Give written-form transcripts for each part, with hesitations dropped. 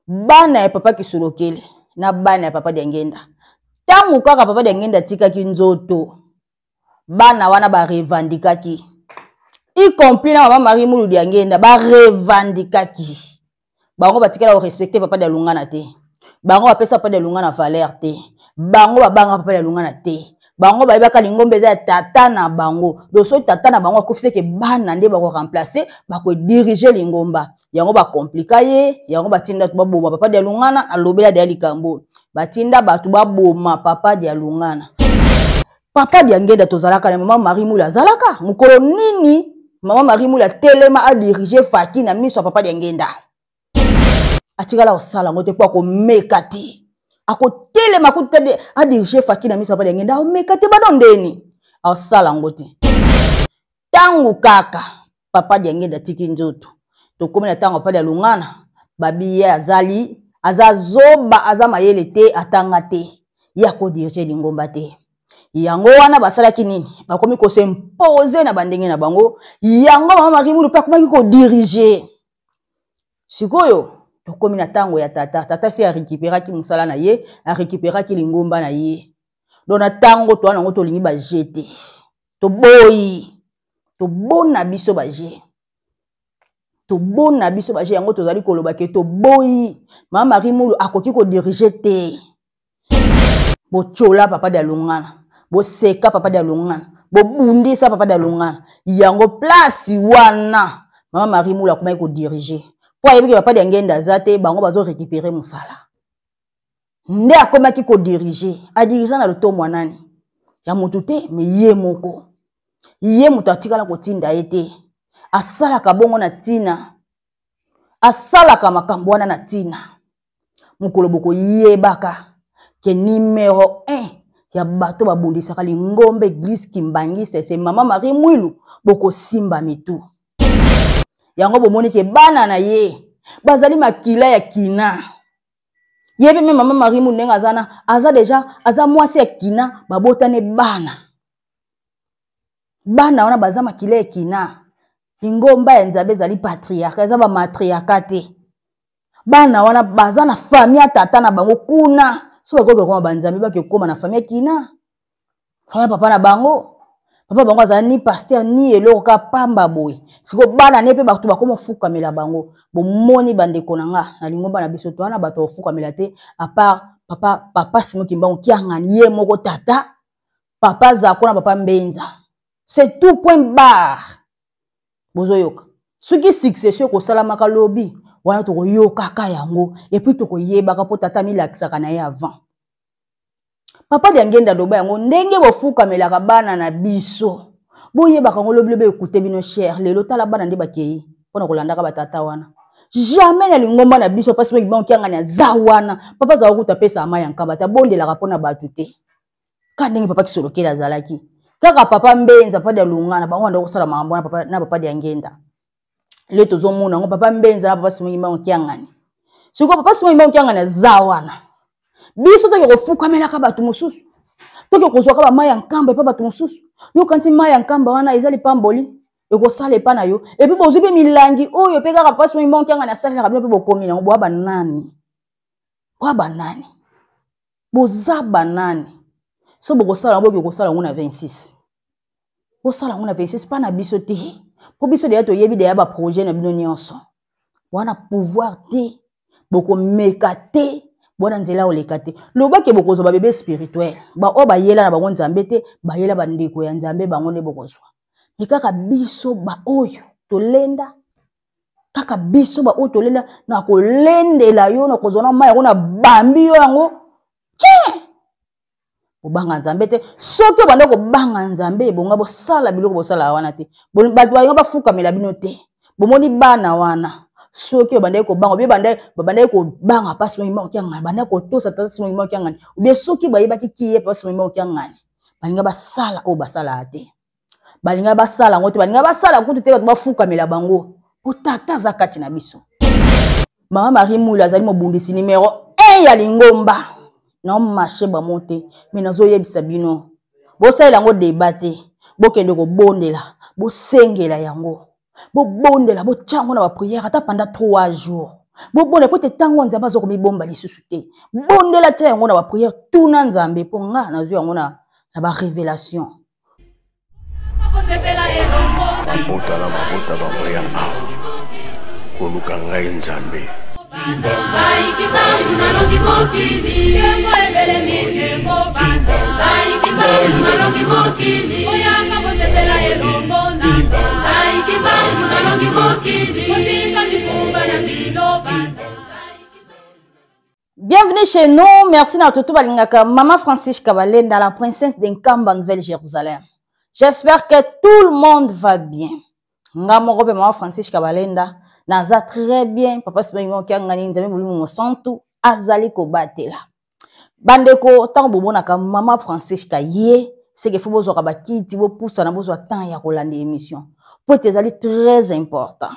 Bana ya papa Kisolokele na bana ya papa Diangenda, ntango kaka papa Diangenda atikaki nzoto, bana wana barevandikaki, y compris na mama Marie Mulu Diangenda, barevandikaki. Bango batikala korespecte papa Dialungana te, bango bapesa papa Dialungana valeur te, bango babanga papa Dialungana te. Bango bayebaka lingomba eza ya tata na bango. Donc soki tata na bango akufi, seke bana nde bakoremplace, bakodirige lingomba. Yango bakomplika ye, yango batinda bato baboma papa Dialungana. Alobela deya likambo, batinda bato baboma papa Dialungana. Papa Diangenda tozalaka na mama Marie Mula, azalaka mokolo nini mama Marie Mula telema adirige faki na miso ya papa Diangenda? Atikala kosala yango te, mpo akomeka te. Akotelema kutu te adirige faki na miso ya papa Diangenda, akomeka te. Bado ndeni asala yango te. Ntango kaka papa Diangenda atiki nzoto, tokomi na ntango papa Dialungana, babi ye azali aza zoba, aza mayele te, atanga te, ye akodirige lingomba te. Yango wana basalaki nini? Bakomi kos'impose na bandenge na bango. Yango mama Marie Mulu mpe akomaki kodirige. Sikoyo tokomi na ntango ya tata. Tata si arekiperaki mosala na ye, arekiperaki lingomba na ye. Donc na ntango toa nango, tolingi baje te, toboyi, tobona biso baje, tobona biso baje. Yango tozali koloba ke toboyi, mama Marie Mulu akoki kodirige te. Botyola papa Dialungana, boseka papa Dialungana, bobundisa papa Dialungana. Yango place wana mama Marie Mulu akomaki kodirige, mpo ayebi ke papa Diangenda aza te, bango bazorécupere mosala. Nde akomaki kodirige, adirige na lotomo ya nani? Ya motu te, me ye moko. Ye moto atikala kotinda ye te. Asalaka bongo na ntina, asalaka makambo wana na ntina. Mokolo bokoyebaka ke numero 1 ya bato babundisaka lingomba eglise kimbangiste se mama Marie Mwilu, bokosimba mitu. Yango bomoni ke bana na ye bazali makila ya kina. Ye mpe mama Marie Mwilu ndenge aza na aza deja, aza mwasi ya kina, babotane bana. Bana wana baza makila ya kina. Lingomba ya Nzambe ezali patriarcat, eza bamatriarcat te. Bana wana baza na famille ya tata na bango kuna. So bakoki kokoma banzambe, baki kokoma na famille ya kina, famille ya papa na bango. Papa bango azala ni pasteur ni eloko, kaka pamba boye. Sikoyo bana ne mpe bato bakoma ofukamela bango. Bomoni bandeko na nga, na lingomba na biso towana bato ofukamela te, à part papa, papa Simon Kimbangu Kiangani ye moko, tata papa Zako na papa Mbenza, c'est tout, point barre. Bozoyoka, soki succession ekosalamaka lobi wana, tokoyokaka yango et puis tokoyebaka, mpo tata amilakisaka na ye avant. Papa Diangenda aloba yango, ndenge bofukamelaka bana na biso, boyebaka yango, lobi lobi ekute bino cher. Lelo tala bana nde bakei mpona kolandaka batata wana. Jamais na lingomba na biso mpasi moki bango aza wana. Papa azala kuta apesaka mai ya nkaba te, abondelaka mpona bato te, kaka ndenge papa Kisolokele azalaki. Kaka papa Mbenza, papa Dialungana, bango banda kosala makambo wana papa, na papa Diangenda. Le tozomona yango, papa Mbenza na papa Simon Kimbangu Kiangani. Sikoyo papa Simon Kimbangu Kiangani aza wana, biso toke kofukamelaka bato mosusu, toke kozwaka bamai ya nkamba epa bato mosusu. Yokanisi mai ya nkamba wana eza lipamboli ekosala epa na yo? Et puis bozwi mpe milangi oyo mpe kaka papa Simon Kimbangu Kiangani asalelaka bino, mpe bokomi nango. Boya banani? Boya banani? Boza banani? So bokosala yango, bokoki kosala yango na 26, bosala yango na 26, mpa na biso te, mpo biso deya toyebi deya baprojet na bino nyonso wana. Pouvoir te, bokomeka te, bona nzela oleka te. Lobake bokozwa babebe spirituel, baoyo bayela na bango Nzambe te, bayela bandeko ya Nzambe, bango nde bokozwa. Me kaka biso baoyo tolenda, kaka biso baoyo tolenda na kolendela yo, na kozwa na mai yango, na bambi yo yango tien. Kobanga Nzambe te. Soki obanda kobanga Nzambe, ebonga bosala biloko bosala wana te, bato bayo bafukamela bino te. Bomoni bana wana, soki babandaki kobanga, obie babandaki kobanga mpasi moyima okiangani, bandaki kotosa tata Simon Kimbangu Kiangani, obie soki bayebaki kiye papa Simon Kimbangu Kiangani, balinga basala oyo basalaka te, balinga basala yango te, balinga basala kutu te bato bafukamela bango, mpo tata aza kati na biso. Mama Marie Mulu azali mobundisi numero 1 ya lingomba. Naomashe bango te, me nazoyebisa bino, bosalela yango deba te. Bokende kobondela, bosengela yango, bobondela, botya yango na baprière ata pendant 3 jours. Bobonda po ete ntango Nzambe aza komibomba lisusu te. Bondela, tia yango na baprière, tuna Nzambe, mpo nga nazwi yango na barévélation. Mabota na mabota bakoya awa koluka ngai Nzambe. Ngai Kimbangu nalongi mokili, ngai Kimbangu nalongi mokili, ngai Kimbangu nalongi mokili. Bienvenue chez nous. Merci na tutu balingaka Maman Francis Kabalenda, la princesse d'Nkamba, Nouvelle-Jérusalem. J'espère que tout le monde va bien. Nga moko pe Maman Francis Kabalenda, naza très bien. Papa Simon Kiangani, Nzambe Molimo Mosantu, azali kobatela. Bandeko, ntango bomonaka Mama Francisca ye, seke fo bozwaka bakiti, bopusana, bozwa temps ya kolanda émission. Po ete ezali très important.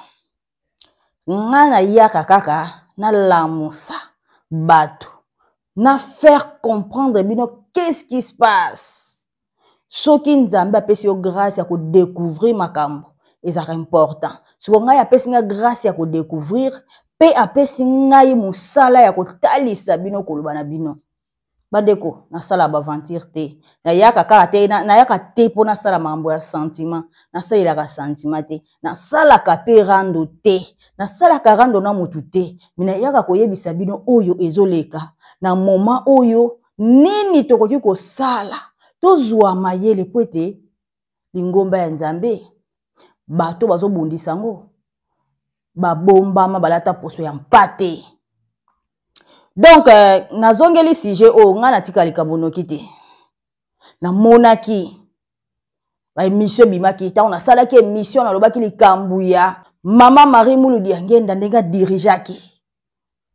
Nga nayaka kaka nalamusa bato, na faire comprendre bino qu'est-ce qui se passe. Soki Nzambe apesi yo grâce ya kodécouvrir makambo, ezalaka important. Siko ngai apesi ngai grâce ya kodécouvrir, mpe apesi ngai mosala ya kotalisa bino, koloba na bino. Bandeko, nasala baventure te, nayaka kaka te, nayaka te mpo nasala makambo ya sentiment. Nasalelaka sentiment te, nasalaka mpe rando te, nasalaka rando na motu te. Me nayaka koyebisa bino oyo ezoleka na moment oyo, nini tokoki kosala, tozwa mayele, po ete lingomba ya Nzambe, bato bazobundisa yango, babombama, balata poso ya mpate. Donc nazongeli sujet oyo. Ngai natika likambo noki te. Namonaki baémission ebimaki. Ntango nasalaki émission, nalobaki likambo ya Mama Marie Mulu Diangenda, ndenge adirigeaki,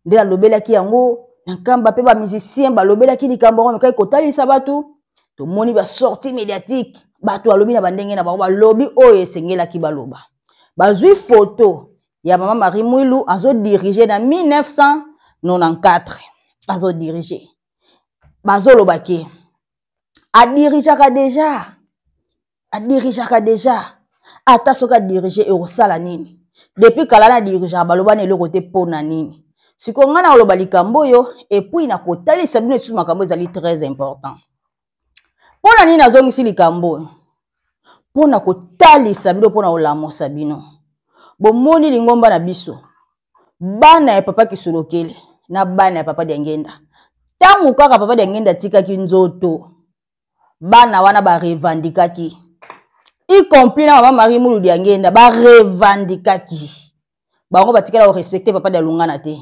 nde nalobelaki yango na Nkamba, mpe bamusicien balobelaki likambo yango. Mekaki kotalisa bato, tomoni basortie médiatique, bato balobi na bandenge na bango, balobi oyo esengelaki baloba. Bazwi foto ya Mama Marie Mwilu azodirige na 1994, azodirige, bazoloba ke adirigeaka deja, adirigeaka deja. Ata soki adirige, ekosala nini? Depuis kala na dirigeaka, baloba na eloko te. Mpo na nini sikoyo ngai nakoloba likambo oyo? Et puis nakotalisa bino lisusu makambo ezali très important. Mpo na nini nazongisi likambo oyo? Mpo na kotalisa bino, mpo na kolamusa bino. Bomoni lingomba na biso, bana ya Papa Kisolokele na bana ya Papa Diangenda, ntango kaka Papa Diangenda atikaki nzoto, bana wana barevandikaki, y compris na Mama Marie Mulu Diangenda, barevandikaki. Bango batikala korespecte Papa Dialungana te,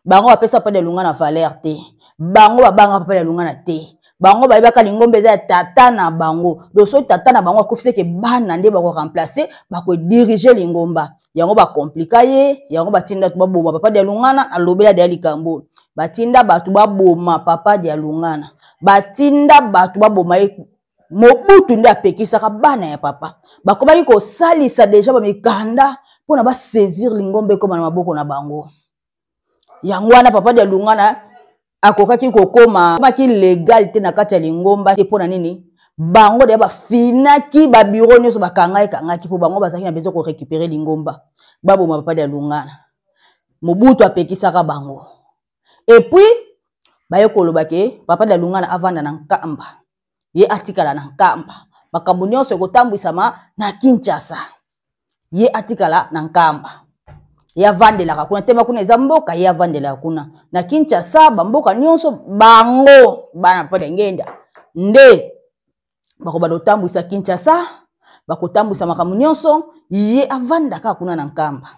bango bapesa Papa Dialungana valeur te, bango babanga Papa Dialungana te. Bango bayebaka lingomba eza ya tata na bango. Donc soki tata na bango akufi, seke bana nde bakoremplace, bakodirige lingomba. Yango bakomplika ye, yango batinda bato baboma Papa Dialungana. Alobela deya likambo, batinda bato baboma Papa Dialungana, batinda bato baboma ye. Mobutu nde apekisaka bana ya papa. Bakomaki kosalisa deja bamikanda mpona basaisir lingomba, ekóma na maboko na bango. Yango wana Papa Dialungana akokaki kokóma komaki legal te na kati ya lingomba te. Mpo na nini? Bango deya bafinaki babiro nyonso, bakanga ekangaki, mpo bango bazalaki na besoin korécupere lingomba, baboma Papa Dialungana. Mobutu apekisaka bango. Et puis baye koloba ke Papa Dialungana avanda na Nkamba, ye atikala na Nkamba, makambo nyonso ekotambwisama na Kinshasa, ye atikala na Nkamba. Ye avandelaka kuna tema, kuna eza mboka, ye avandelaka kuna na Kinshasa. Bamboka nyonso, bango bana Papa Diangenda nde bakobanda kotambwisa Kinshasa, bakotambwisa makambo nyonso, ye avandaka kuna na Nkamba.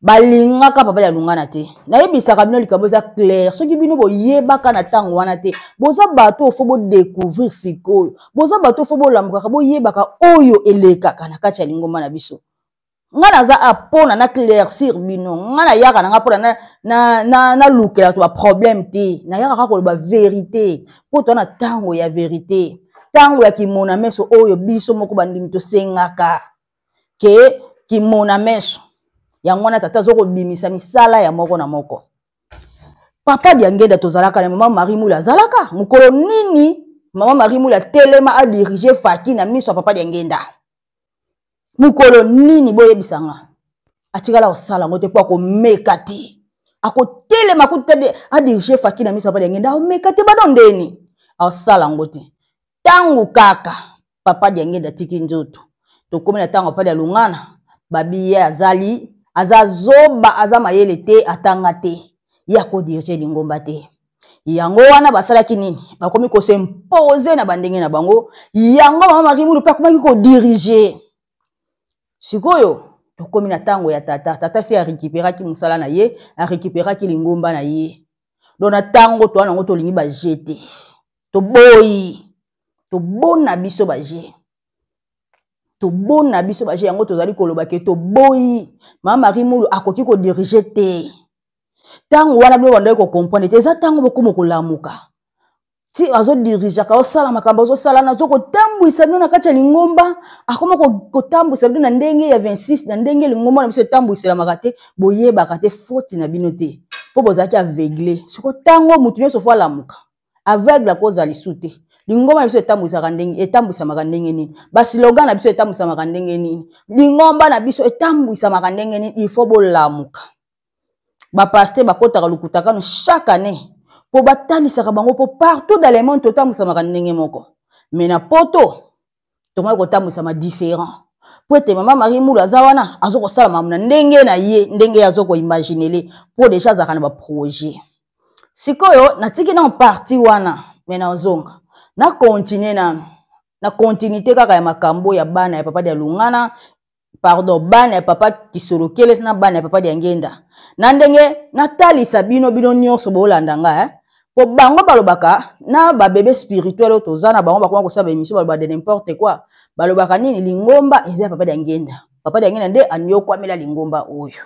Balingaka Papa Dialungana te. Nayebisaka bino likambo eza clair. Soki bino boyebaka na ntango wana te, boza bato oyo fo bodécouvrir sikoyo, boza bato oyo fo bolambukaka, boyebaka oyo elekaka na kati ya lingomba na biso. Nga naza a mpona na claircir bino. Nga nayaka na nga mpona nalukela bato baproblème te. Nayaka kaka koloba vérité, mpo toza na ntango ya vérité, ntango ya kimona meso oyo biso moko bandimi tosengaka ke kimona meso. Yango wana tata aza kobimisa misala ya moko na moko. Papa Diangenda tozalaka na Mama Marie Mula, azalaka mokolo nini? Mama Marie Mula telema adirige faki na miso ya Papa Diangenda mokolo nini? Boyebisanga. Atikala kosala yango te, mpo akomeka te. Akotelema kutu te adirige Faki na miso ya Papa Diangenda, aomeka te bado ndeni asala yango te. Ntango kaka Papa Diangenda atiki nzoto, tokomi na ntango Papa Dialungana babi ye azali aza zoba, aza mayele te, atanga te, ye akodirige lingomba te. Yango wana basalaki nini? Bakomi kos'impose na bandenge na bango. Yango Mama Marie Mulu mpe akomaki kodirige. Sikoyo tokomi na ntango ya tata. Tata si arekiperaki mosala na ye, arekiperaki lingomba na ye. Donc na ntango toa nango tolingi baje te, toboyi, tobona biso baje, tobona biso baje. Yango tozali koloba ke toboyi, Mama Marie Mulu akoki kodirige te. Ntango wana bino bandaki kocomprendre te, eza ntango bokoma kolamuka ti azodirigeaka, osala makambo azosala, nazo kotambwisa bino na kati ya lingomba, akoma kotambwisa bino na ndenge ya 26, na ndenge lingomba na biso etambwiselamaka te. Boyebaka te, faute na bino te, mpo bozalaki aveugle. Siko ntango motu nyonso fo alamuka, aveugle akozala lisu te. Lingomba na biso etambwisaka ndenge, etambwisamaka ndenge nini? Baslogan na biso etambwisamaka ndenge nini? Lingomba na biso etambwisamaka ndenge nini? Il faut bolamuka. Bapaster bakotaka lokuta kano chaque année mpo batalisaka bango, mpo partout dans le monde totambwisamaka ndenge moko, mais na poto tokomaki kotambwisama différent, mpo ete Mama Marie Mulu aza wana azokosala makambo na ndenge na ye, ndenge ye azokoimaginele, mpo deja azalaka na baprojet. Sikoyo natiki nano parti wana, me nazonga na continue nano na continuité kaka ya makambo ya bana ya Papa Dialungana, pardon, bana ya Papa Kisolokele na bana ya Papa Diangenda, na ndenge natalisa bino, bino nyonso bolanda nga, eh? Po bango balobaka na babebe spirituel oyo toza na bango, bakoma kosala baémission, baloba de n'importe quoi. Balobaka nini? Lingomba eza ya Papa Diangenda, Papa Diangenda nde anyokwamela lingomba oyo.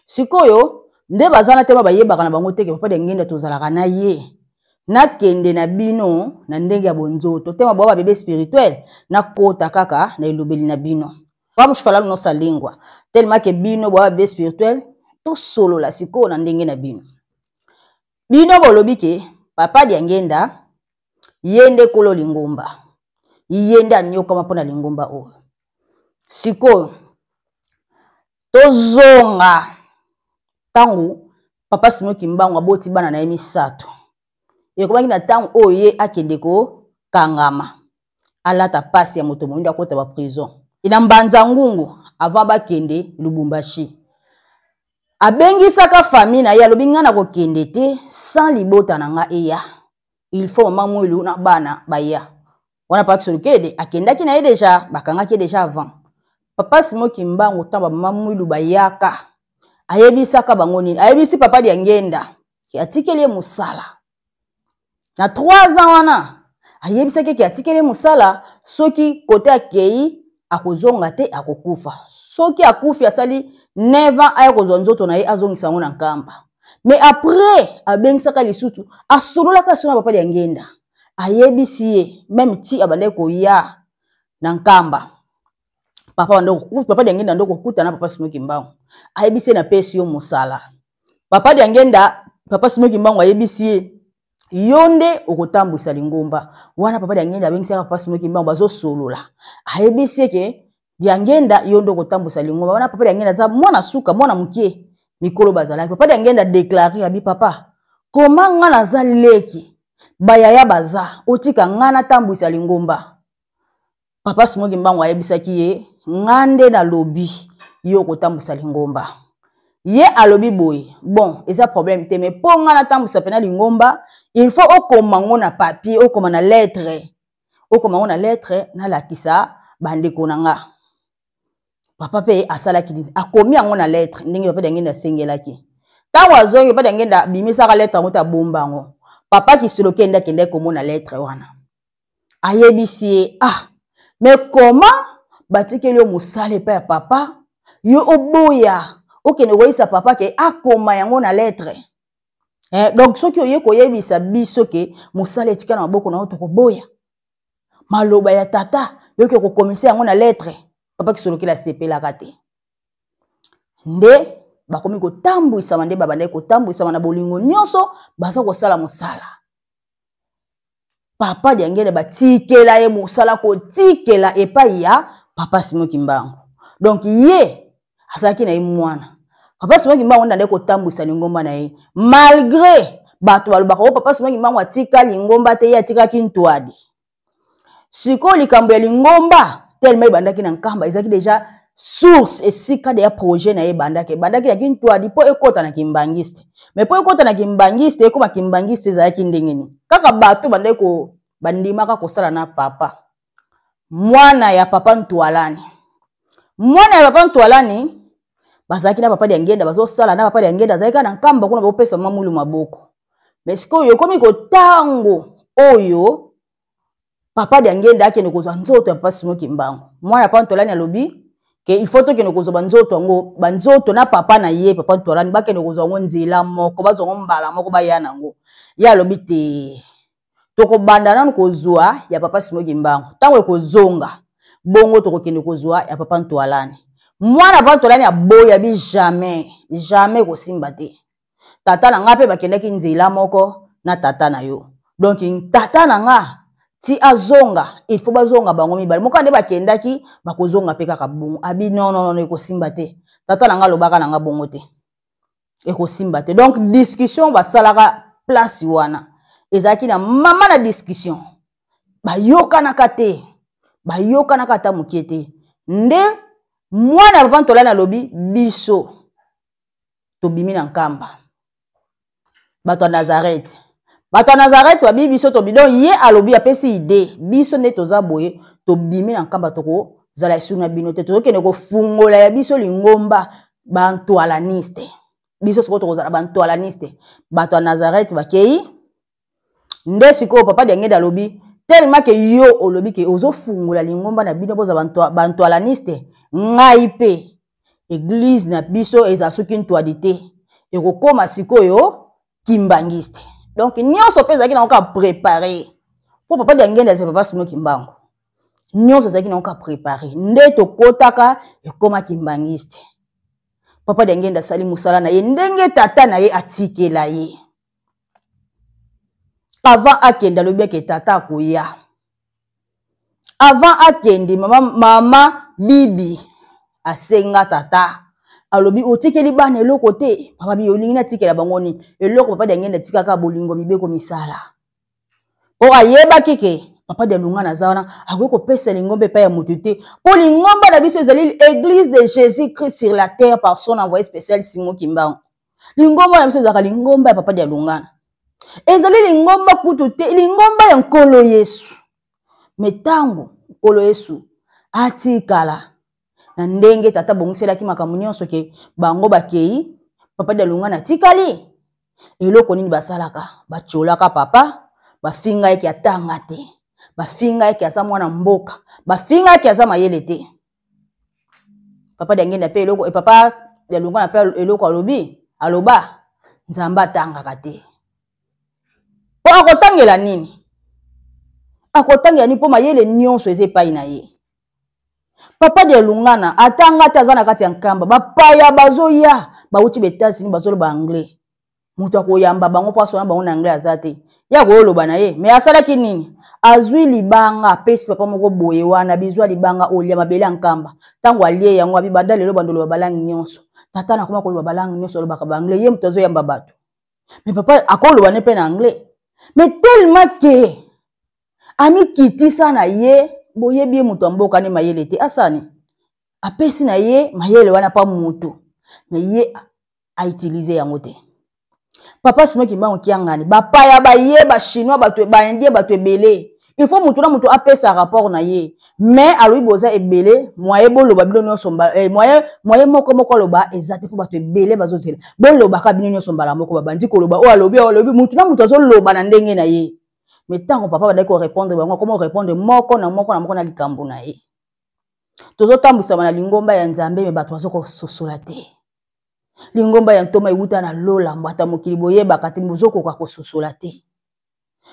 Sikoyo nde baza na tema, bayebaka na bango te ke Papa Diangenda tozalaka na ye. Nakende na bino na ndenge ya bonzoto tema bwa babebe spirituel, nakota kaka na elobeli na bino. Vamos falar nossa língua, tellement ke bino bwa babebe spirituel, tosolola sikoyo na ndenge na bino. Bino bolobi ke Papa Diangenda ye nde kolo lingomba, ye nde anyokama mpo na lingomba oyo. Sikoyo tozonga ntango Papa Simon Kimbangu aboti bana na ye misato. Ekomaki na ntango oyo ye akende kokangama, alata pasi ya moto moyindo, akota ba prison na Mbanza Ngungu avant bakende Lubumbashi. Abengisaka famille na ye, alobi ngai nakokende te sans libota na nga eya, il faut Mama Mwilu na bana baya. Wana Papa Kisolokele de akendaki na ye deja, bakangaki ye deja avant. Papa Simon Kimbangu, ntango bamama Mwilu bayaka, ayebisaka bango nini? Ayebisi Papa Diangenda ke atikeli ye mosala na 3 ans wana. Ayebisaki ke atikeli ye mosala, soki kote akei akozonga te, akokufa. Soki akufi, asali 9 ans, aya kozwa nzoto na ye, azongisa yango na Nkamba. Mais après abengisaka lisusu, asololaka so na Papa Diangenda, ayebisi ye meme ti abandaki koya na Nkamba, papa papa Diangenda ndo kokutana Papa Simon Kimbangu, ayebisi ye napesi yo mosala. Papa Diangenda, Papa Simon Kimbangu ayebisi ye yo nde okotambwisa lingomba wana. Papa Diangenda abengisaka Papa Simon Kimbangu, bazosolola, ayebisi ye ke Diangenda, yo nde okotambwisa lingomba wana. Papa Diangenda aza mwana suka, mwana moke, mikolo bazalaki. Papa Diangenda deklare, abi papa, koma nga naza leki, bayaya baza, otika nga natambwisa lingomba? Papa Simon Kimbangu ayebisaki ye nga nde nalobi yo okotambwisa lingomba. Ye alobi boye, bon, eza problème te, mais mpo nga natambwisa mpena lingomba, il faut okoma ngo na papier, okoma na lettre, okoma ngo na lettre, nalakisa bandeko na nga. Papa mpe asalaki nini? Akomi yango na lettre ndenge Papa Diangenda asengelaki. Ntango azongi, Papa Diangenda abimisaka lettre yango te, abomba yango. Papa Kisoloke nde akendaki komona lettre wana, ayebisi ye ah, mais comment batikeli yo mosala epai ya papa, yo oboya okende koyebisa papa ke akoma yango na lettre, eh? Donc soki oye koyebisa biso ke mosala etika na maboko na yo, tokoboya maloba ya tata, yoki okokomisa yango na lettre. Papa Kisolokele asepelaka te. Nde bakomi kotambwisama, nde babandaki kotambwisama na bolingo nyonso, baza kosala mosala. Papa Diangele batikela ye mosala, kotikela epai ya Papa Simon Kimbangu. Donc ye azalaki na ye mwana. Papa Simon Kimbangu nde andaki kotambwisa lingomba na ye, malgré bato balobaka o oh, Papa Simon Kimbangu atika lingomba te, ye atikaki ntwadi. Sikoyo likambo ya lingomba tellement ebandaki na Nkamba, ezalaki deja source esika deya projet na ye ebandaki ebandaki na Kintwadi mpo ekɔta na Kimbangiste. Mais mpo ekɔta na Kimbangiste, ekóma Kimbangiste, ezalaki ndenge nini? Kaka bato bandaki ko bandimaka kosala na papa, mwana ya papa Ntwalani, mwana ya papa Ntwalani bazalaki na papa Diangenda, bazosala na papa Diangenda, azalaki kaka na Nkamba kuna, bopesa mwa mulu maboko. Mais sikoyo ekomi kotango oyo papa Diangenda akende kozwa nzoto ya papa Simon Kimbangu, mwana ya papa Ntwalani alobi ke il faut tokende kozwa banzoto yango, banzoto na papa na ye papa Ntwalani, bakende kozwa yango nzela moko, bazwa yango mbala moko, baya nango. Ye alobi te, tokobanda nanu kozwa ya papa Simon Kimbangu, ntango ekozonga bongo tokokende kozwa ya papa Ntwalani. Mwana papa Ntwalani aboya bi jamais, jamais, ekosimba te. Tata na nga mpe bakendaki nzela moko na tata na yo, donc tata na nga ti azonga, il faut bazonga bango mibale moko nde bakendaki, bakozonga mpe kaka bongo. Abi non, non, non, ekosimba te. Tata na nga alobaka na nga bongo te, ekosimba te. Donc discussion basalaka place wana ezalaki na mama na discussion, bayokanaka te, bayokanaka ata mokie te. Nde mwana ya papa Ntolani alobi biso tobimi na Nkamba, bato ya Nazareth, bato ya Nazareth babi biso tobi. Donc ye alobi, apesi idée, biso nde toza boye, tobimi na Nkamba, tokozala esu na bino te, tozokende kofungola ya biso lingomba bantwalaniste. Biso sikoyo tokozala bantwalaniste. Bato ya Nazareth bakei. Nde sikoyo papa Diangende alobi, tellement ke yo olobi ke ozofungola lingomba na bino, boza bantwalaniste, ngai mpe église na biso eza soki ntwadi te, ekokóma sikoyo kimbangiste. Donc nyonso mpe ezalaki nango kaka préparé mpo papa Diangende azali papa Simon Kimbangu. Nyonso ezalaki nango kaka préparé nde tokotaka ekóma kimbangiste. Papa Diangende asali mosala na ye ndenge tata na ye atikela ye. Avant akende, alobi eke tata akoya. Avant akende, mama, mama Bibi asenga tata, alobi otikeli bana eloko te. Papa bi olingi natikela bango nini eloko? Papa Diangende atikaka bolingo, mibeko, misala, mpo ayebaki ke papa Dialungana aza wana, akoki kopesa lingomba epai ya moto te, mpo lingomba na biso ezali Église de Jésus Christ sur la terre par son envoyé spécial Simon Kimbangu. Lingomba na biso ezalaka lingomba ya papa Dialungana, ezali lingomba kutu te, lingomba ya Nkolo Yesu. Me ntango Nkolo Yesu atikala na ndenge tata abongiselaki makambo nyonso ke bango bakei, papa Dialungana atikali, eloko nini basalaka? Batiolaka papa, bafinga eke atanga te, bafinga eke aza mwana mboka, bafinga eke aza mayele te. Papa Diangenda mpe eloko, papa Dialungana mpe eloko alobi, aloba Nzambe atangaka te, mpo akotangela nini? Akotangela nini? Mpo mayele nyonso eza epai na ye. Papa Dialungana atanga te, aza na kati ya Nkamba, bapaya bazoya, bauti ba États-Unis, bazoloba anglais, moto akoyamba bango mpo asona bango na anglais aza te. Ye akoyoloba na ye. Me asalaki nini? Azwi libanga, apesi papa moko boye wana, bizwa libanga, olia mabele ya Nkamba. Ntango alie yango, abibanda lelo bandoloba balangi nyonso. Tata nakoma koloba balangi nyonso, alobaka baanglais, ye moto azoyamba bato. Me papa akoloba ne mpe na anglais, mais tellement ke amikitisa na ye, boyebi ye moto ya mboka ne mayele te, asani apesi na ye mayele wana pa moto, me ye autilize yango te. Papa Simon Kimbangu Kiangani, bapaya baye, bachinois, bato baindien, bato ebele, il faut motu na motu apesa rapport na ye. Mais alobi boza ebele, moye boloba bino nyonso, moye moko moko aloba eza te, mpo bato ebele bazozela, bolobaka bino nyonso mbala moko. Babandi koloba, oyo alobi, oyo alobi, motu na motu azoloba na ndenge na ye. Mais ntango papa bandaki korépondre bango, akoma korépondre moko na moko na moko na likambo na ye. Tozotambwisama na lingomba ya Nzambe, me bato bazokososola te. Lingomba ya ntoma ewuta na lola, mbata mokili boyebaka te, bozokoka kososola te,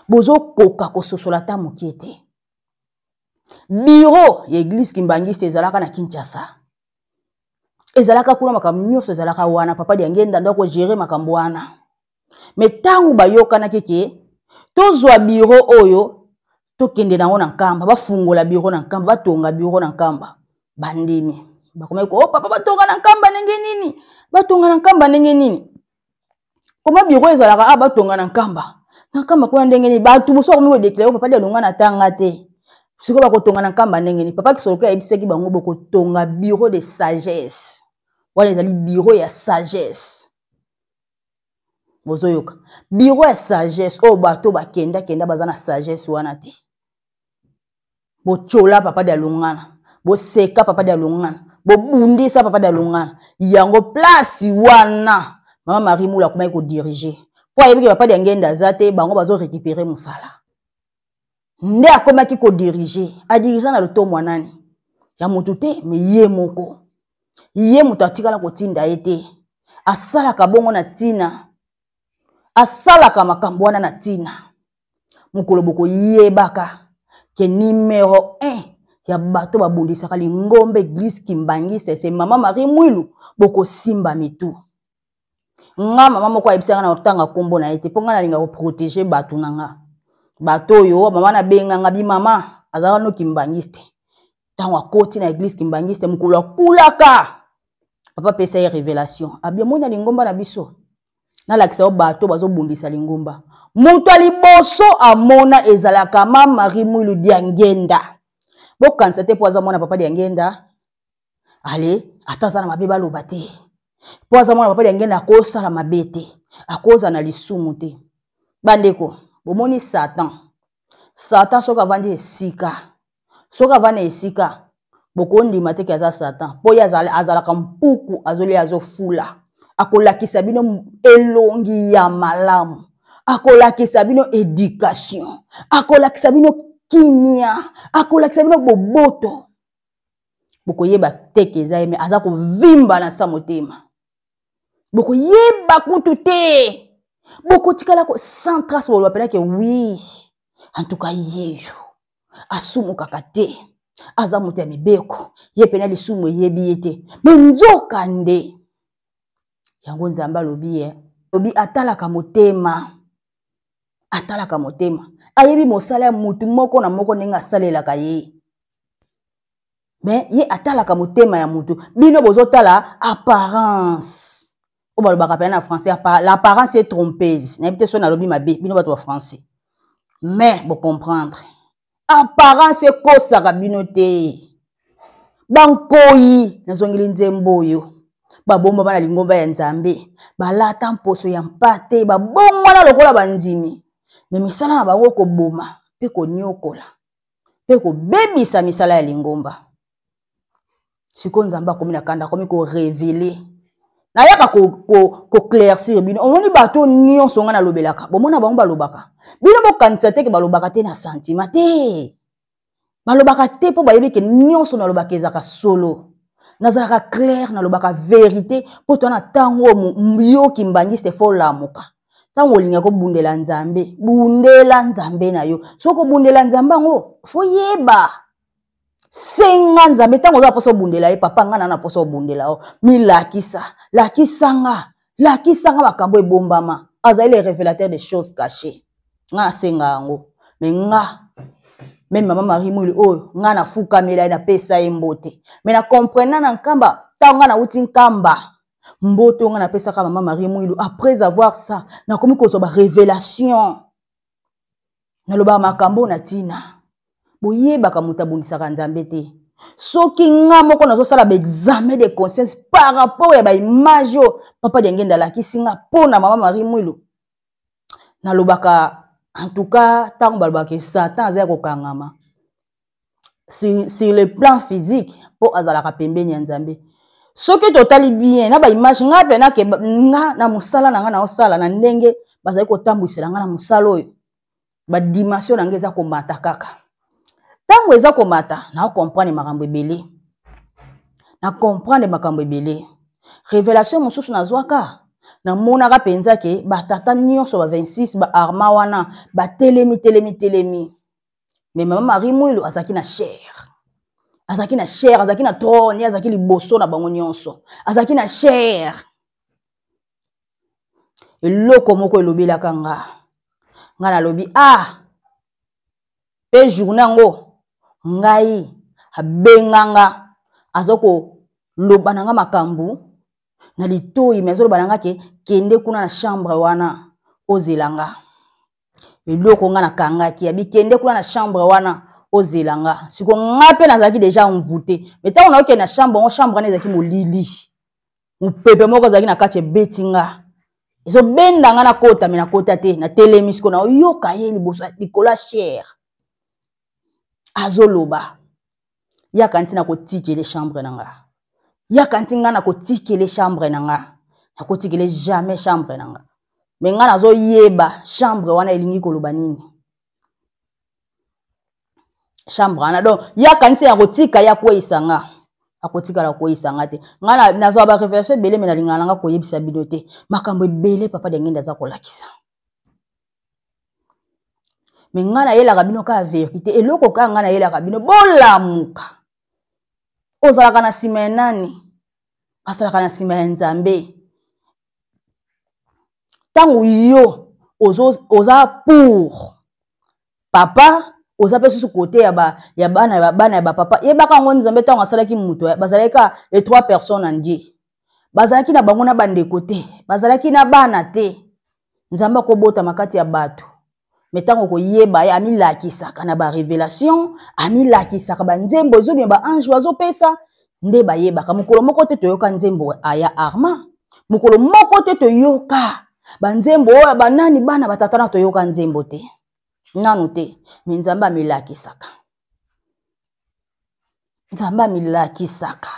bozokoka kososola ata mokie te. Biro ya église kimbangiste ezalaka na Kinshasa, ezalaka kuna, makambo nyonso ezalaka wana. Papa Diangenda ndo akogere makambo wana. Me ntango bayokanaki ke tozwa biro oyo, tokende nango na Nkamba, bafungola biro na Nkamba, batonga biro na Nkamba, bandimi bakomaki ko, oh, papa, batonga na Nkamba ndenge nini? Batonga na Nkamba ndenge nini? Koma biro ezalaka ah batonga na Nkamba. Na Nkamba kuna ndenge nini? Bato mosusu bakomi kodeklare papa Dialungana na tanga te. Sikoyo bakotonga na Nkamba ndenge nini? Papa Kisoloka ayebisaki bango bokotonga bureau de sagesse. Wana ezali bureau ya sagesse. Bozoyoka bureau ya sagesse oyo bato bakenda kenda baza na sagesse wana te. Botyola papa Dialungana, boseka papa Dialungana, bobundisa papa Dialungana. Yango place wana mama Marie Mula akomaki kodirige mpo ayebiki papa Diangenda aza te, bango bazo récupérer mosala. Nde akomaki kodirige, adirige na lotomo ya nani? Ya motu te, me ye moko. Ye moto atikala kotinda ye te. Asalaka bongo na ntina, asalaka makambo wana na ntina. Mokolo bokoyebaka ke numero 1 ya bato babundisaka lingomba église kimbangiste c'est mama Marie Mwilu, bokosimba mitu. Nga mama moko ayebisaka na kotanga kombo na ye te, mpo nga nalinga koprotege bato na nga. Bato oyo mama nabenganga bi mama azalaka no kimbangiste. Ntango akoti na église kimbangiste, mokolo akulaka papa apesa ye révélation, abi omoni na lingomba na biso nalakisa yo bato bazobundisa lingomba. Moto ya liboso amona ezalaka ma Marie Mwilu Diangenda. Bokanisa te mpo aza mwana papa Diangenda, ale ata aza na mabe baloba te, mpo aza mwana papa Diangenda akosala mabe te, akozala na lisumu te. Bandeko, bomoni Satan. Satan soki avandi esika, soki avandi na esika, bokondima te ke aza Satan, mpo ye azalaka mpuku, azolia, azofula. Akolakisa bino elongi ya malamu, akolakisa bino education, akolakisa bino kimia, akolakisa bino boboto. Bokoyeba te ke eza ye, me aza kovimba na sa motema. Bokoyeba kutu te, bokotikala ko sans trace. Boloba pena ke oui, en tout cas yeyo asumukaka te, aza moto ya mibeko, ye pena lisumu eyebi ye te. Me nzoka nde yango Nzambe alobi ye, alobi atalaka motema, atalaka motema, ayebi mosala ya motu moko na moko ndenge asalelaka ye. Me ye atalaka motema ya motu, bino bozotala apparence. Oyo balobaka pena na français, l'apparence est trompeuse. Nayebi te so nalobi mabe, bino bato ba français, mais bocomprendre apparence ekosaka bino te. Bankoyi nazongeli nzembo oyo, babombama na lingomba ya Nzambe, balata mposo ya mpate, babongwana lokola bandimi, me misala na bango koboma mpe konyokola mpe kobebisa misala ya lingomba. Sikoyo Nzambe akomi na kanda, akomi korevele, nayaka koclaircir bino. Omoni bato nyonso ngai nalobelaka, bomona bango balobaka, bino bokanisa te ke balobaka te na sentiment te, balobaka te mpo bayebi ke nyonso nalobaka ezalaka solo. Nazalaka clair, nalobaka verité, mpo toa na ntango oyo yo kimbangiste fo olamuka. Ntango olinga kobundela Nzambe, bundela Nzambe na yo. Soki obundela Nzambe yango, fo yeba senga Nzambe. Ntango oza na mposa obundela ye, papa nga na na mposa obundela yo, milakisa, lakisanga, lakisanga makambo ebombama. Azali le révélateur des choses cachées. Nga nasenga yango, me nga meme mama Marie Mwili oyo nga nafukamela ye, napesa ye mbote, me na comprena na Nkamba. Ntango nga nauti Nkamba, mbote oyo nga napesaka mama Marie Mwilu, après avoir ça nakomi kozwa barévélation, nalobaka makambo na ntina. Boyebaka moto abundisaka Nzambe te. Soki nga moko nazosala baexamen de conscience par rapport ya baimage oyo papa Diangenda alakisi nga mpo na mama Marie Mwilu, nalobaka en tout cas, ntango balobaka Satan aza ya kokangama sur le plan physique mpo azalaka pembeni ya Nzambe. Soki totali bien na baimage, nga mpe nake nga na mosala na nga naosala na ndenge bazali kotambwisela nga na mosala oyo, badimension na nga eza komata kaka. Ntango eza komata, na comprendre makambo ebele, na comprendre makambo ebele. Révélation mosusu nazwaka, namonaka mpenza ke batata nyonso ba 26 baarma wana batelemi telemi telemi, me mama Marie Mwilu azalaki na chair, azalaki na chair, azalaki na trône, ye azalaki liboso na bango nyonso, azalaki na chair. Eloko moko elobelaka nga, nga nalobi ah, pe journée yango ngai abenganga, aza koloba na nga makambo. Na litoi, me azoloba na nga ke kende kuna na chambre wana ozela nga. Eloko nga nakangaki, abi kende kuna na chambre wana ozela nga. Siko nga mpe nazalaki deja envoûté, me ntango naokende na chambre yango, chambre wana ezalaki molili, mopepe moko ezalaki na kati ebeti nga, ezobenda nga nakota, me nakota te. Natelemi siko naoyoka ye liboso likolo ya chere azoloba: yaka nti nakotikele chambre na nga, yaka nti nga nakotikele chambre na nga, nakotikele jamais chambre na nga. Me nga nazoyeba chambre wana elingi koloba nini, chambre wana. Donc yaka nti ya kotika ya kweyisa nga, akotikala koyisa nga te. Nga nazwa ba révélation ebele, me nalingaka na nga koyebisa bino te makambo ebele papa Dengende aza kolakisa. Me ngai nayelaka bino kaka verité, eloko kaka ngai nayelaka bino, bolamuka. Ozalaka na nsima ya nani? Asalaka na nsima ya Nzambe. Ntango yo oza pour papa, oza mpe susu kote ya, ba, ya bana ya bana ya bapapa, yebaka yango. Nzambe ntango asalaki moto, bazalaki kaka les trois personnes en Dieu, bazalaki na bango na bandeko te, bazalaki na bana te. Nzambe akobotama kati ya bato, me ntango koyeba ye, amilakisaka na barevelation, amilakisaka banzembo ezobima, baange bazopesa nde bayebaka. Mokolo moko te toyoka nzembo aya Arma, mokolo moko te toyoka banzembo oyo banani bana batata na, toyoka nzembo te nanu te. Me Nzambe amilakisaka, Nzambe amilakisaka.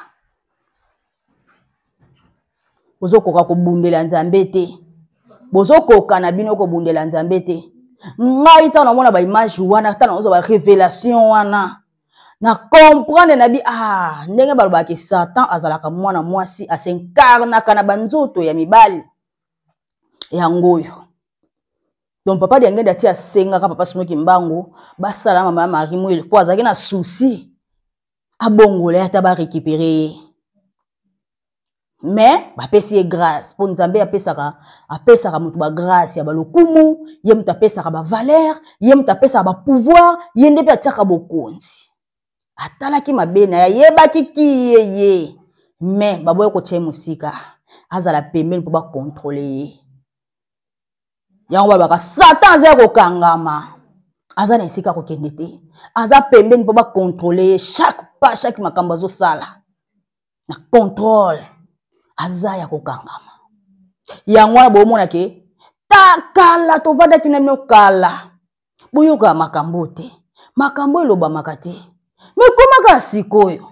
Bozokoka kobundela Nzambe te, bozokoka na bino kobundela Nzambe te. Ngai ntango namona baimage wana, ntango nazwa barevelation wana, na comprendre na bi ah, ndenge balobaka Satan azalaka mwana mwasi, asincarnaka na banzoto ya mibali, yango oyo. Donc papa Diangende ati asengaka papa Simon Kimbangu basala mama ya Marie Mwele, mpo azalaki na souci abongola ye ata barécupere ye. Mais bapesi ye grâce, mpo Nzambe apesaka, apesaka moto bagrâce ya balokumu, ye moto apesaka bavaleur, ye moto apesaka bapouvoir, ye nde mpe atiaka bokonzi. Atalaki mabe na ye, ayebaki ki ye ye, mais baboya kotia ye mosika, azala pembeni mpo bakontrole ye. Yango balobaka Satan aza ya kokangama, aza na esika kokende te, aza pembeni mpo bakontrole ye chaque pas, chaque makambo azosala na contrôle, aza ya kokangama. Yango wana bomona ke ta kala tovandaki na bino kala, boyokaka makambo te, makambo elobamaka te, me komaka sikoyo.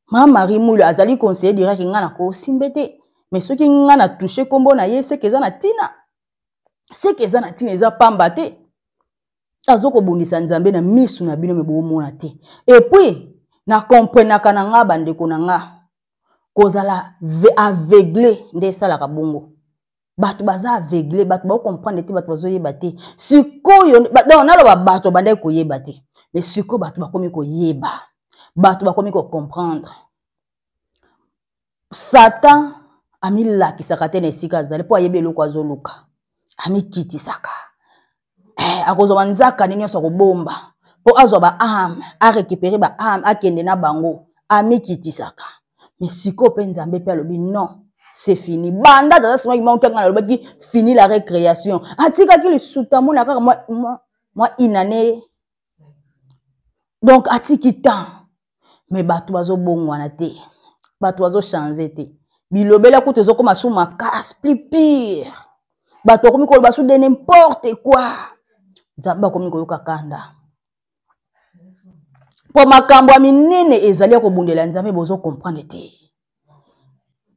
Mama Marie Mulu azali conseiller direct, ngai nakosimbe te, me soki ngai na touche nkombo na ye, seke eza na ntina, seke eza na ntina, eza pamba te. Azokobundisa Nzambe na misu na bino, me bomona te. Epuis na komprenaka na nga, bandeko na nga, kozala aveugle nde esalaka bongo. Bato baza aveugle, bato baocomprendre te, bato bazoyeba te sikoyo. Donc naloba bato bandaki koyeba te, mais sikoyo bato bakomi koyeba, bato bakomi kocomprendre. Satan amilakisaka te na esika azali, mpo ayebi eloko azoluka, amikitisaka. Akozwa banzaka nde nyonso akobomba mpo azwa baame, arécupere baame, akende na bango, amikitisaka. Mais sikoyo mpe Nzambe mpe alobi non, c'est fini. Banda tata Simaki Maokianga alobaki fini la récréation, atikaki lisusu tamona kaka mwa, mwa, mwa inane, donc atiki temps. Me bato bazobongwana te, bato bazochange te, bilobela kutu ezokoma su makasi, plus pire, bato bakomi koloba su de n'importe quoi. Nzambe akomi koyoka kanda mpo makambo ya minene ezali ya kobundela Nzambe, bozokomprendre te.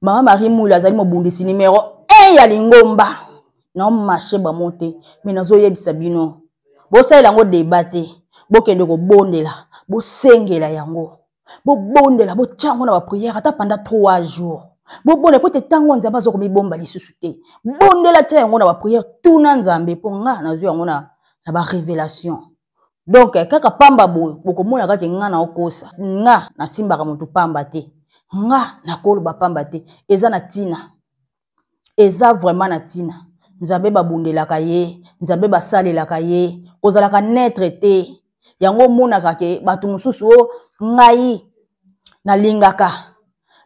Mama Marie Mulu azali mobundisi numero 1 ya lingomba. Naomashe bango te, me nazoyebisa bino, bosalela yango deba te, bokende kobondela, bosengela yango, bobondela, botya yango na bapriere ata pendant 3 jours, bobondela po ete ntango Nzambe aza komibomba lisusu te. Bondela, tia yango na bapriere, tuna Nzambe, mpo nga nazwi yango na, na barevelation. Donc kaka pamba boye bokomona kaka nga na okosa nga, nasimbaka motu pamba te, nga nakoloba pamba te. Eza na ntina, eza vraiment na ntina. Nzambe babundelaka ye, Nzambe basalelaka ye, kozalaka netre te. Yango omonaka ke bato mosusu o ngai nalingaka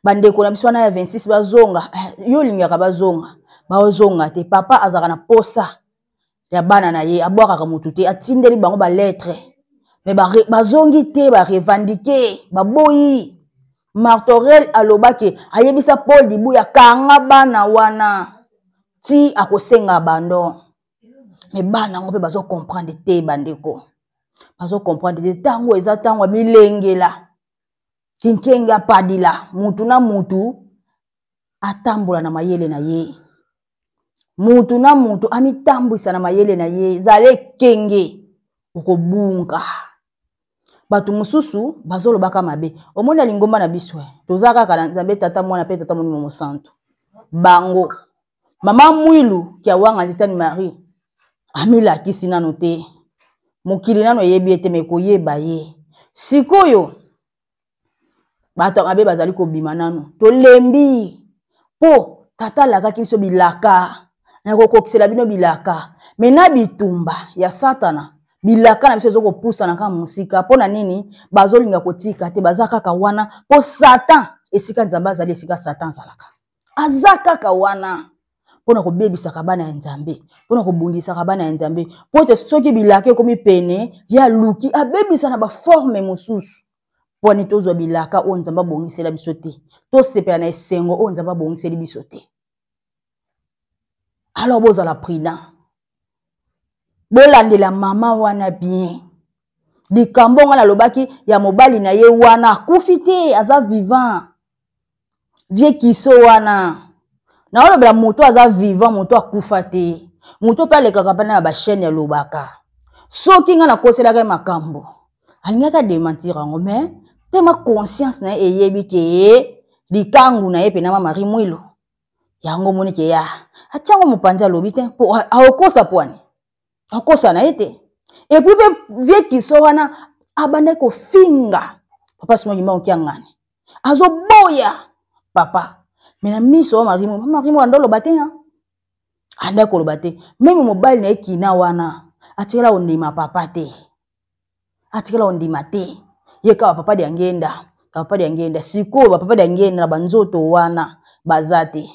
Bandeko na biso wana ya 26 bazonga. Eh, yo olingaka bazonga, bazonga te. Papa azalaka na posa ya bana na ye, abwakaka motu te, atindeli bango balettre me bazongi te, barevandike, baboyi. Martorel alobaki, ayebisa Paul Dibuya, kanga bana wana ti akosenga abandon. Me bana yango mpe bazokomprendre te, bandeko, bazokomprendre te. Ntango eza ntango ya milengela, kinkenge apadila, mutu na mutu atambola na mayele na ye, mutu na mutu amitambwisa na mayele na ye. Zala ekenge, okobunga. Bato mosusu bazolobaka mabe. Omoni na lingomba na biso, eh, toza kaka na Nzambe Tata, Mwana mpe Tata Molimo Mosantu. Bango mama Mwilu Kiawanga Nzitani Marie amilakisi nano te, mokili nano eyebi ye te, me koyeba ye sikoyo. Bato ya mabe bazali kobima nano, tolembi mpo tata alakaki biso bilaka, nakokokisela bino bilaka. Me na bitumba ya Satana, bilaka na biso ezokopusana kaka mosika. Mpo na nini bazolinga kotika te? Baza kaka wana mpo Satan, esika Nzambe azali, esika Satan azalaka, aza kaka wana mpo na kobebisaka bana ya Nzambe, mpo na kobundisaka bana ya Nzambe, mpo ete soki bilaka ekomi pene, ye aluki abebisa na baforme mosusu, mpo ani tozwa bilaka oyo Nzambe abongisela biso te, tosepela na esengo oyo Nzambe abongiseli biso te. Alors bozala prudent, bolandela mama wana bien. Likambo nga nalobaki ya mobali na ye wana akufi te, aza vivant, vie kiso wana naolobela moto aza vivant, moto akufa te, moto mpe alekaka mpena na bachaîne alobaka. Soki ngai nakoselaka ye makambo, alingaki adementir yango, mais tema conscience na ye eyebi ke likangu na ye mpena ma Marie Mwilu, yango omoni ke ya atiango mopanzi, alobi te mpo aokosa pwani akosa na ye te. Epuis mpe vie kiso wana abandaki kofinga papa Simon Kimbangu Kiangani, azoboya papa, me na miso wa Marie Mwilu, Marie Mwilu anda oloba te, andaki koloba te. Meme mobali na ye kina wana atikala kondima papa te, atikala kondima te. Ye kaka papa Diangenda, papa Diangenda. Sikoyo bapapa Diangenda na banzoto wana baza te,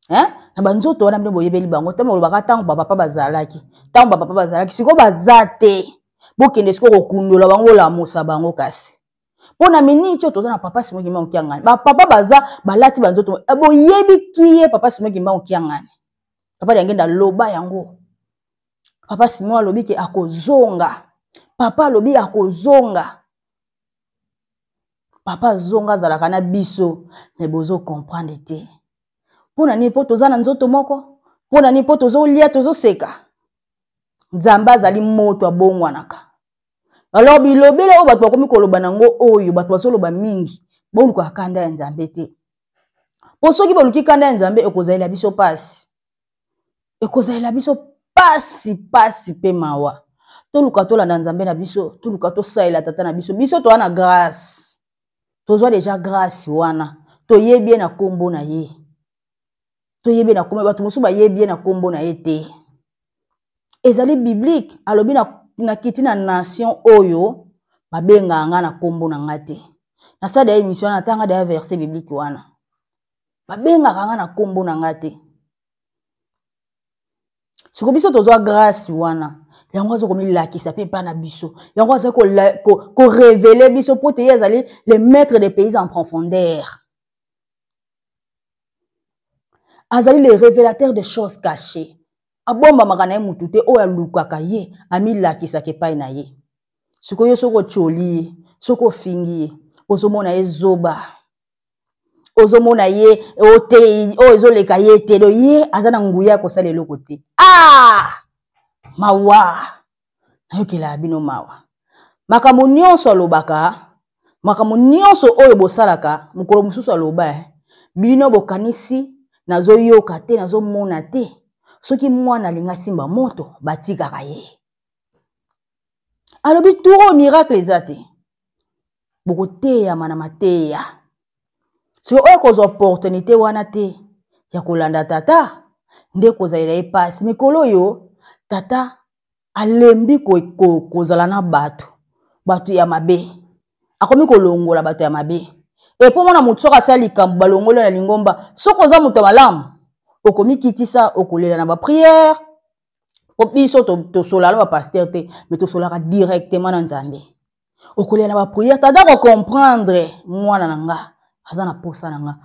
hein? Na banzoto wana bino boyebeli bango ntango olobaka, ntango bapapa bazalaki, ntango bapapa bazalaki, sikoyo baza te. Bokende sikoyo kokundola bango, bolamusa bango. Kasi mpo na miniti oyo toza na papa Simon Kimbangu Kiangani, bapapa baza balati banzoto, eh, boyebi kiye papa Simon Kimbangu Kiangani, papa Diangenda aloba yango. Papa Simon alobi ke akozonga, papa alobi akozonga, papa azonga, azalaka na biso. Me bozo comprendre te mpo na nini? Mpo toza na nzoto moko. Mpo na nini? Mpo tozolia, tozoseka. Nzambe azali moto, abongwanaka. Alors bilobela oyo bato bakomi koloba nango, oyo bato bazoloba mingi, bolukaka kanda ya Nzambe te, mpo soki boluki kanda ya Nzambe, ekozalela biso mpasi, ekozalela biso pasi, pasi mpe mawa. Toluka tolanda Nzambe na biso, toluka tosalela tata na biso. Biso toza na grâce, tozwa deja grâce wana, toyebi ye na nkombo na ye, toyebi ye na nkombo. Bato mosusu bayebi ye na nkombo na ye te. Ezali biblique, alobi nakiti na nation oyo babengaka nga na nkombo na nga te. Nasala deya émission wana, natanga deya verset biblique wana, babengaka nga na nkombo na nga te. Siko biso tozwa grâce wana, yango aza komilakisa mpe epai na biso, yango aza korevele biso, mpo te ye azali le maître des pays en profondeur, azali le révélateur des choses cachées. Abombamaka na ye motu te, oyo alukaka ye amilakisaka epai na ye. Sikoyo soki otyoli ye, soki ofingi ye, ozomona ye zoba, ozomona ye ote oyo ezoleka ye te, do ye aza na nguya ya kosala eloko te. Ah, mawa, nayokelaka bino mawa. Makambo nyonso alobaka, makambo nyonso oyo bosalaka, mokolo mosusu aloba, eh, bino bokanisi nazoyoka te, nazomona te. Soki mwana alingi asimba moto, batikaka ye. Alobi tour oyo miracle eza te, bokoteyama na mateya. Soki oyo kozwa opportunité wana te ya kolanda tata, nde kozalela ye mpasi. Mikolo oyo tata alembi kozala ko, ko na bato, bato ya mabe, akomi kolongola bato ya mabe. Epo mwana moto soki asali likambo, balongoli na lingomba. Soki oza moto ya malamu, okomikitisa, okolela na baprière. Po biso tosolaka na bapasteur te, mais tosolaka directement na Nzambe. Okolela na baprière, tata kocomprendre mwana na nga aza na posa na nga,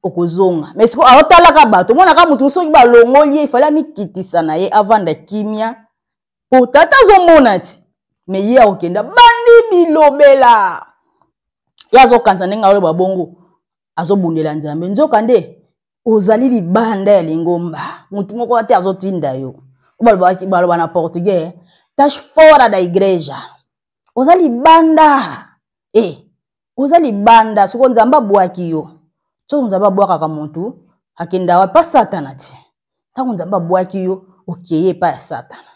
okozonga. Mais sikoyo aotalaka bato, omonaka motu soki balongoli ye, ifale amikitisa na ye, avanda kimia, po tata azomona ti. Mais ye akokenda bandi bilobela, ye azokanisa ndenge aloba bongo azobundela Nzambe, nzoka nde ozali libanda ya lingomba. Motu moko te azotinda yo. Baloba na portugais, "Tas fora da igreja", oza libanda e, oza libanda. Soki Nzambe abwaki yo, soki Nzambe abwakaka motu, akenda wapi? Pa Satana ti. Ntango Nzambe abwaki yo, okeye epai ya Satana.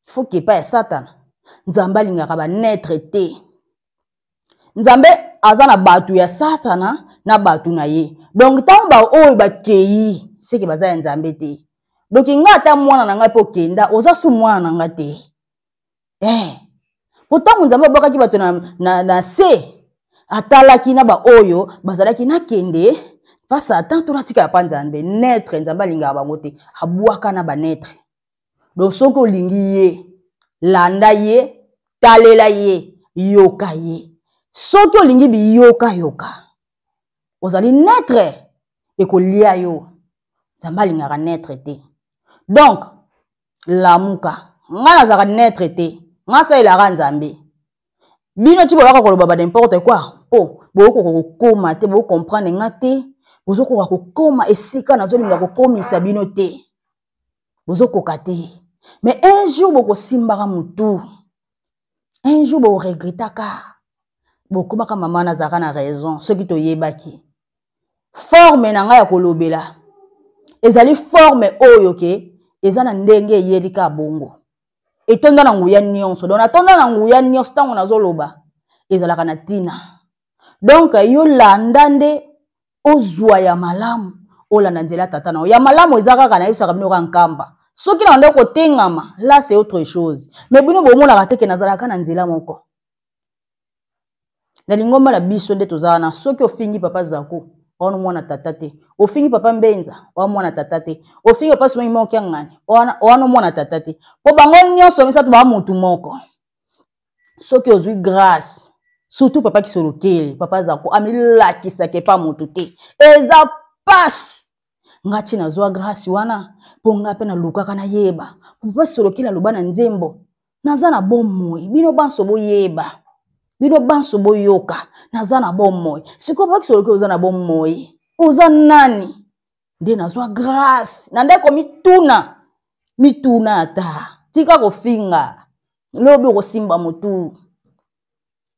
Foke epai ya Satana. Nzambe alingaka baneutre te. Nzambe aza na bato ya Satana na bato na ye. Donc ntango baoyo bakei, seke baza ya Nzambe te. Donc nga ata mwana na ngai mpe okenda, oza su mwana na nga te. Po ntango Nzambe abwakaki bato na se, atalaki na baoyo bazalaki nakende pa Satan to natikala pa Nzambe. Neutre, Nzambe alingaka bango te, abwaka na baneutre. Donc soki olingi ye, landa ye, talela ye, yoka ye. Soki olingi biyokayoka, ozali neutre, ekolia yo. Nzambe alingaka neutre te. Donc lamuka. Nga nazalaka neutre te, nga asalelaka Nzambe. Bino ti boyaka koloba ba n'importe quoi, mpo bokokoka kokóma te, bocomprendre nga te, bozokoka kokóma esika nazolinga kokomisa bino te, bozokoka te. Mais un jour bokosimbaka motu, un jour boregretaka, bokomaka mama nazalaka na raison. Soki toyebaki forme na ngai ya kolobela ezali forme oyo ke eza na ndenge eyeli kaka bongo, etonda na nguya nyonso. Donc natonda na nguya nyonso, ntango nazoloba ezalaka na ntina. Donc yo landa nde ozwa ya malamu, olanda nzela ya tata na yo ya malamu. Eza kaka nayebisaka bino kaka nkamba. Soki na banda kotengama, là c'est autre chose. Mais bino bomonaka te ke nazalaka na nzela moko na lingomba na biso. Nde toza wana. Soki ofingi papa Zako, wana mwana tata te. Ofingi papa Mbenza, wana mwana tata te. Ofingi papa Simon Moko Kiangani, wana mwana tata te. Mpo bango nyonso misato baa motu moko. Soki ozwi grâce, surtout papa Kisolokele, papa Zako amilakisaka epa motu te, eza pasi. Nga ti nazwa grâce wana, mpo nga mpe nalukaka nayeba. Papa Kisolokele aloba na nzembo: "Naza na bomoi, bino banso boyeba, bino banso boyoka, naza na bomoi." Sikoyo papa Kisolokele, oza na bomoi, oza nani? Nde nazwa grâce na nde komituna mituna. Ata tika kofinga, lobi okosimba motu.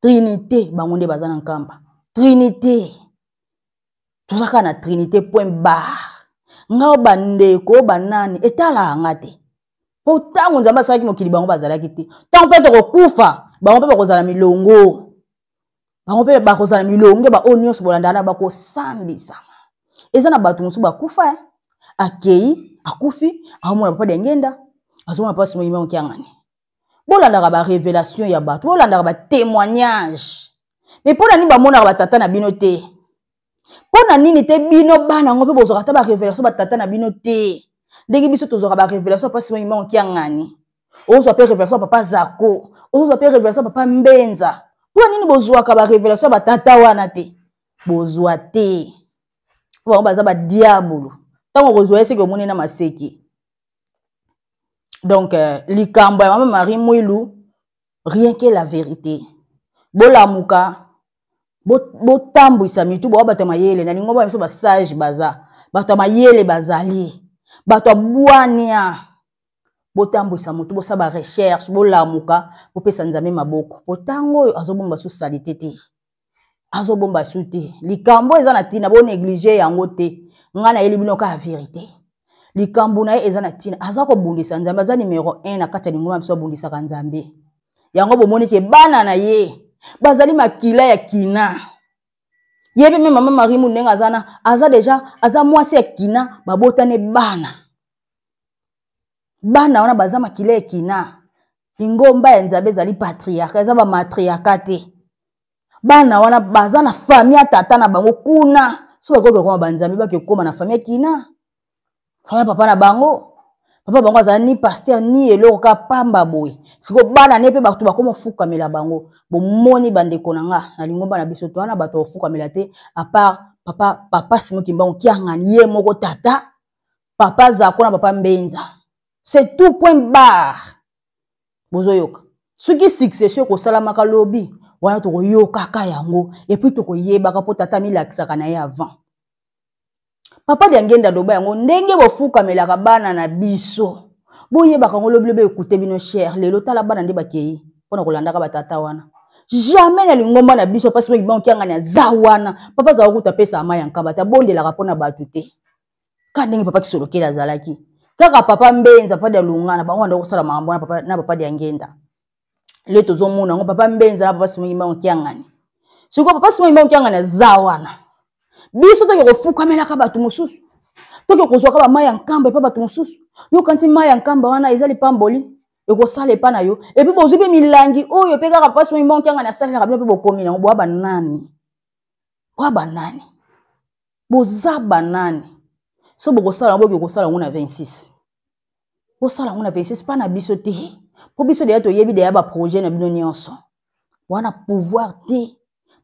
Trinité, bango nde baza na nkamba. Trinité, toza kaka na trinité, point barre. Nga bandeko banani etalaka nga te, mpo ntango Nzambe asalaki mokili, bango bazalaki te. Ntango mpe tokokufa, bango mpe bakozala milongo, bango mpe bakozala milongo. Baoyo nyonso bolandana bakosambisama. Eza na bato mosusu bakufa, eh? Akei, akufi, aomona papa Dengenda, azomona papa Simon Kimbangu Kiangani. Bolandaka barévélation ya bato, bolandaka batémoignage. Mais mpo na nini bamonaka batata na bino te? Mpo na nini te bino bana yango mpe bozwaka ata barévélation batata na bino te, ndenge biso tozwaka barévélation papa Simon Kimbangu Kiangani? Ozwa mpe révélation ya papa Zako, ozwa mpe révélation ya papa Mbenza. Mpo na nini bozwaka barévélation ya batata wana te? Bozwa te, mpo bango baza badiabolo. Ntango kozwa ye, seke omoni na maseke. Donc likambo ya mama Marie Mwilu, rien que la vérité. Bolamuka, botambwisa mitu, boa bato ya mayele na lingo biso. Basage baza, bato ya mayele bazali, bato ya bwania. Botambwisa motu, bosala barecherche, bolamuka, bopesa Nzambe maboko. Po ntango oyo azobomba su salite te, azobomba su te. Likambo eza na ntina, bonéglige yango te. Ngai nayeli bino kaka vérité. Likambo na ye eza na ntina. Aza kobundisa Nzambe, aza numero 1 na kati ya lingomba biso. Abundisaka Nzambe yango. Bomoni ke bana na ye bazali makila ya kina. Ye mpe me mama Marie Mundu, ndenge aza na, aza déjà, aza mwasi ya kina. Babotane bana, bana wana baza makila ya kina. Lingomba ya Nzambe ezali patriarcat, eza bamatriarcat te. Bana wana baza na famille ya tata na bango kuna, so bakoki kokoma banzambe, bake kokoma na famille ya kina, famille ya papa na bango. Papa bango azala ni pasteur ni eloko, kaka pamba boye. Sikoyo bana ne mpe bato bakoma ofukamela bango. Bomoni, bandeko na nga, na lingomba na biso towana bato bakofukamela te, à part papa Simon Kimbangu Kiangani ye moko, tata papa Zako na papa Mbenza, c'est tout, point barre. Bozoyoka, soki succession ekosalamaka lobi wana, tokoyokaka yango et puis tokoyebaka, mpo tata amilakisaka na ye avant. Papa Diangenda aloba yango, ndenge bofukamelaka bana na biso, boyebaka yango, lobilobi ekute bino cher. Lelo tala bana nde bakei mpona kolandaka batata wana. Jamais na lingomba na biso mpasi moki bango kiangani aza wana. Papa azala kuta apesa ama ya nkaba te, abondelaka mpona bato te, kaka ndenge papa Kisolokele azalaki, kaka papa Mbenza, papa Dialungana, bango banda kosala makambo na papa, na papa Diangenda. Le tozomona yango, papa Mbenza na papa Simon Kimbangu Kiangani. Sikoyo papa Simon Kimbangu Kiangani aza wana, biso toke kofukamelaka bato mosusu, toke kozwaka bamai ya nkamba epa bato mosusu. Yokanisi mai ya nkamba wana eza lipamboli ekosala epa na yo? Et puis bozwi mpe milangi oyo mpe kaka papa Simon Kimbangu Kiangani asalelaka bino, mpe bokomi nango. Boya banani? Boya banani? Boza banani? So bokosala yango, boke kosala yango na 26, bosala yango na 26, mpa na biso te, mpo biso deya toyebi deya baprojet na bino nyonso wana. Pouvoir te,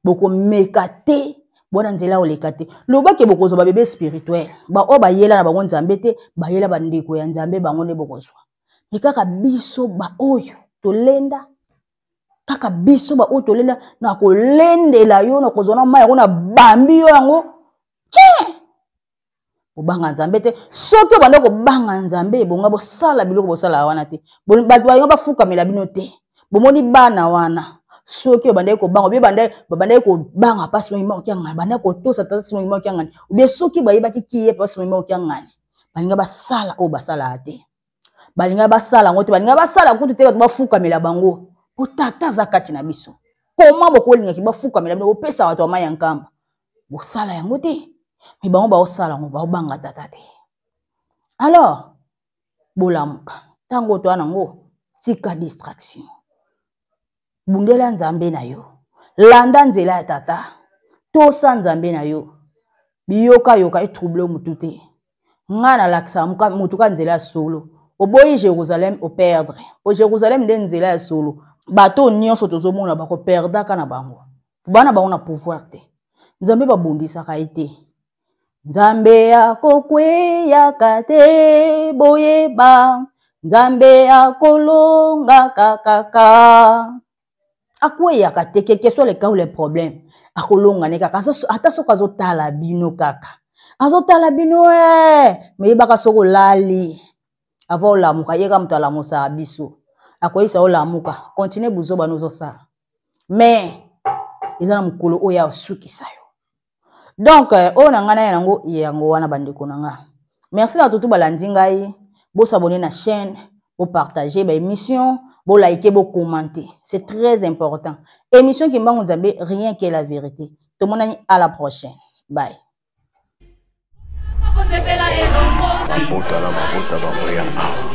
bokomeka te, bona nzela oleka te. Lobake bokozwa babebe spirituel, baoyo bayela na bango Nzambe te, bayela bandeko ya Nzambe, bango nde bokozwa. E kaka biso baoyo tolenda, kaka biso baoyo tolenda na kolendela yo, na kozwa na mai yango, na bambi yo yango tie. Kobanga Nzambe te. Soki obanda kobanga Nzambe, ebonga bosala biloko bosala wana te, bato bayo bafukamela bino te. Bomoni bana wana, soki obandaki kobanga, obie babandaki kobanga mpasi mokima okiangani, bandaki kotosa tata si mokima okiangani, obie soki bayebaki kiye mpasi mokima okiangani, balinga basala oyo basalaka te, balinga basala yango te, balinga basala kutu te, bato bafukamela bango, po tata aza kati na biso. Koma bokolingaki bafukamela bino, bopesa bato ya mai ya nkamba, bosala yango te. Me bango baosala yango, baobanga tata te. Alors bolamuka, ntango toa nango, tika distraction, bundela Nzambe na yo, landa nzela ya tata, tosa Nzambe na yo. Biyokayoka etrouble motu te. Ngai nalakisaka motu ka nzela ya solo. Oboyi Jérusalem, operdre, po Jérusalem nde nzela ya solo. Bato nyonso tozomona bakoperdaka na bango, bana bango na pouvoir te. Nzambe babundisaka ye te, Nzambe akokweyaka te, boyeba Nzambe akolongaka kaka, akweyaka te. Quel que soit le cas ou le problème, akolonga ne kaka. Ata soki azotala bino, kaka azotala bino e me yebaka, soki olali, avant olamuka, ye kaka moto alamusaka biso, akoyisa olamuka, continue buzoba nozosala. Mais eza na mokolo oyo asukisa yo. Donc oyo na ngai na yango, yango wana, bandeko na nga. Merci na tutu balandi ngai. Bosabone na chaîne, bopartage baémission, bolike, bocommenter, c'est très important. Émission Kimbangu Nzambe, rien que la vérité. Tomonani à la prochaine, bye. Mabota na mabota bakoya awa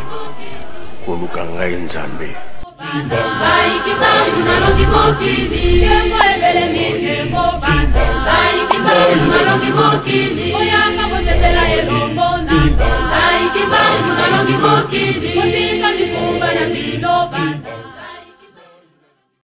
koluka ngai Nzambe. Ngai Kimbangu nalongi mokili.